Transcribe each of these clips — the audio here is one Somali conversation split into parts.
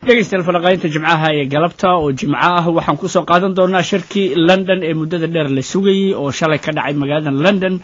Dhegeystayaal, falaqaynta Jimcaha ee galabta oo Jimco ah waxaan kusoo qaadan doonaa shirkii London ee muddada dheer la sugayey oo shalay ka dhacay magaalada London,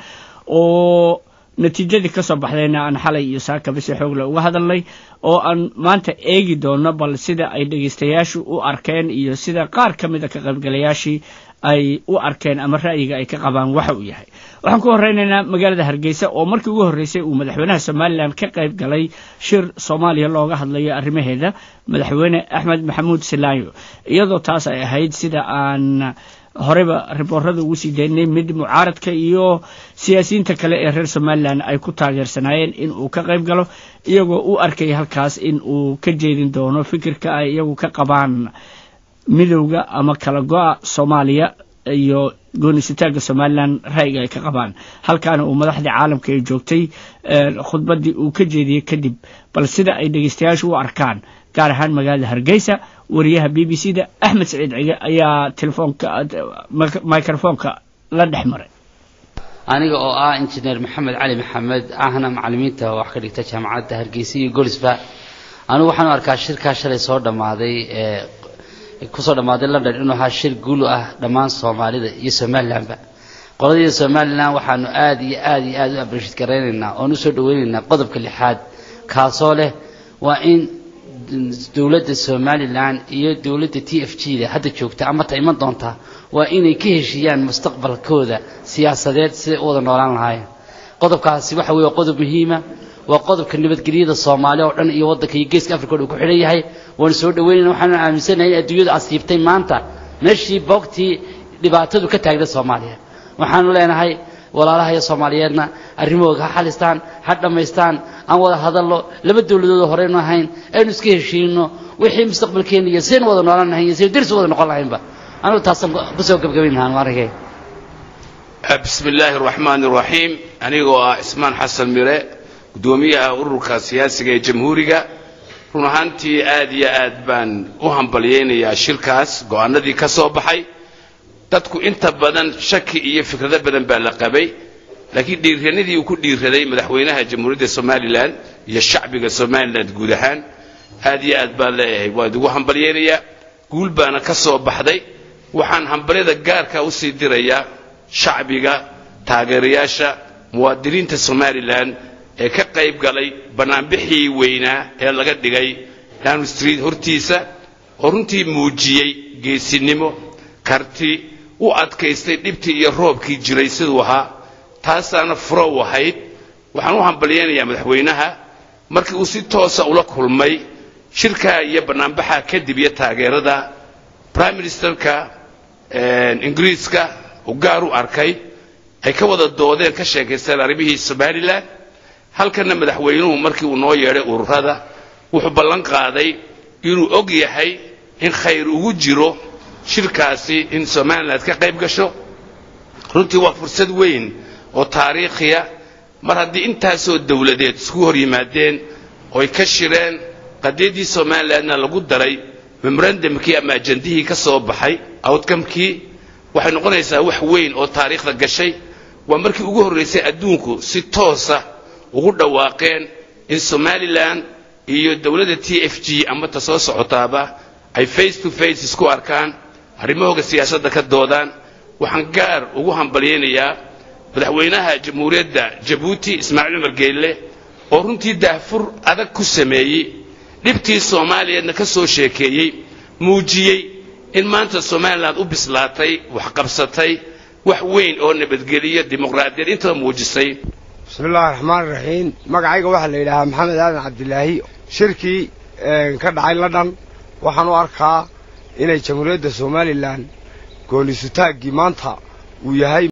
oo natiijadii kasoo baxdayna aan xalay iyo saakaba si xoogle uga hadalnay, oo aan maanta eegi doono bal sida ay dhegeystayaashu u arkeen iyo sida qaar ka mida ka qaybgalayaashii ay u arkeen ama ra'yiga ay ka qabaan waxa uu yahay. Waxaan ku horeynaynaa magaalada Hargeysa, oo markii ugu horreysay uu madaxweynaha Somalilan ka qayb galay shir Soomaaliya looga hadlayo arrimaheeda, Madaxweyne Axmed Maxamuud Silaayo, iyadoo taas ay ahayd, sida aan horeyba riboorada ugu sii daynay, mid mucaaradka iyo siyaasiyiinta kale ee reer Somalilan ay ku taageersanaayeen in uu ka qayb galo, iyagoo u arkayay halkaas in uu ka jeedin doono fikirka ay iyagu ka qabaan midowga ama kala go-a Soomaaliya iyo goonisitaanka Somalilan, ra'yiga ay ka qabaan. Halkaana uu madaxdii caalamka ay joogtay khudbaddii uu ka jeediyey kadib, bal sida ay dhegeystayaashu u arkaan, gaar ahaan magaalada Hargeysa, wariyaha BBC da Axmed Saciid Cige ayaa telefoonka microfoonka la dhex maray. Aniga oo ah Injineer Maxamed Cali Maxamed, ahna macallimiinta wax ka dhigta Jaamacadda Hargeysa iyo Golisba, anigu waxaan u arkaa shirkaa shalay soo dhammaaday ee kusoo dhammaaday London inuu ahaa shir guul u ah dhammaan Soomaalida iyo Somalilanba. Qoladii Somalilan waxaanu aad iyo aad iyo aad u appreciate garaynaynaa oon usoo dhaweynaynaa qodobka lixaad, kaasoo leh waa in dowladda Somalilan iyo dowladda TFG da hadda joogta ama ta iman doonta waa inay ka heshiiyaan mustaqbalkooda siyaasadeed, siday u wada noolaan lahaayeen. Qodobkaasi waxa weeye qodob muhiima, waa qodobka nabadgelyada Soomaaliya oo dhan iyo waddanka iyo Geeska Africa o dhan ku xidhan yahay. Waanu soo dhaweynayna, waxaanu aaminsanahay in adduunyadu asiibtay maanta meeshii boogtii dhibaatadu ka taagna Soomaaliya. Waxaanu leenahay walaalaha Soomaaliyeedna arrimahooga ha xalistaan, ha dhammaystaan, aan wada hadallo, laba dowladood oo horeynu ahayn aynu iska heshiino wixii mustaqbalkeena iyo sidaynu wada noolaan lahayn iyo sidaynu deris wada noqon lahaynba. Anigu taasaan kusoo gabgabayn lahaan arkay. Bismi illaahi araxmaani araxiim. Anigoo ah Cismaan Xasan Mire, guddoomiyaha ururka siyaasiga ee Jamhuuriga, run ahaantii aad iyo aad baan u hambalyaynayaa shirkaas go'aanadii ka soo baxay. Dadku inta badan shaki iyo fikrado badan baa la qabay, laakiin dhiiranidii uu ku dhiiraday madaxweynaha Jamhuuriyadda Somalilan iyo shacbiga Somalilan guud ahaan, aad iyo aad baan leeyahay waan idigu hambalyaynayaa, guul baana ka soo baxday. Waxaan hambalyada gaarka usii dirayaa shacbiga, taageerayaasha, muwaadiniinta Somalilan ee ka qayb galay bannaanbixii weynaa ee laga dhigay Downing Street hortiisa, oo runtii muujiyey geesinimo, karti, u adkaystay dhibtii iyo roobkii jiray siduu ahaa, taasaana furo u ahayd. Waxaan u hambalyaynayaa madaxweynaha markii uu si toosa ula kulmay shirkaa iyo bannaanbaxa kadib iyo taageerada prime ministerka Ingiriiska uu gaar u arkay, ay ka wada doodeen, ka sheekaysteen arrimihii Somalilan. Halkanna madaxweynuhu markii uu noo yeedhay ururada, wuxuu ballan qaaday inuu og yahay in khayr ugu jiro shirkaasi in Somaliland ka qayb gasho. Runtii waa fursad weyn oo taariikhiya mar haddii intaasoo dowladeed isku hor yimaadeen oy ka shireen, qadiyaddii Somalilandna lagu daray memorandumkii ama ajandihii ka soo baxay. Outcomekii waxay noqonaysaa wax weyn oo taariikhda gashay. Waa markii ugu horraysay adduunku si toosa ugu dhawaaqeen in Somalilan iyo dowladda TFG ama ta soo socotaaba ay face to face isku arkaan, arrimahooga siyaasadda ka doodaan. Waxaan gaar ugu hambalyaynayaa madaxweynaha Jamhuuriyadda Jabuuti Ismaaciil Cumar Geelle, oo runtii daahfur adag ku sameeyey dhibtii Soomaaliyeedna ka soo sheekeeyey, muujiyey in maanta Somaliland u bislaatay, waxqabsatay, wax weyn oo nabadgeliyo, dimuqraadiyad intaba muujisay. Bismi illahi raxmaan raxiim. Magacayga waxaa la yidhaahaa Maxamed Aadan Cabdilaahi. Shirkii ka dhacay London waxaan u arkaa inay Jamhuuriyadda Somalilan goonisutaaggii maanta uu yahay.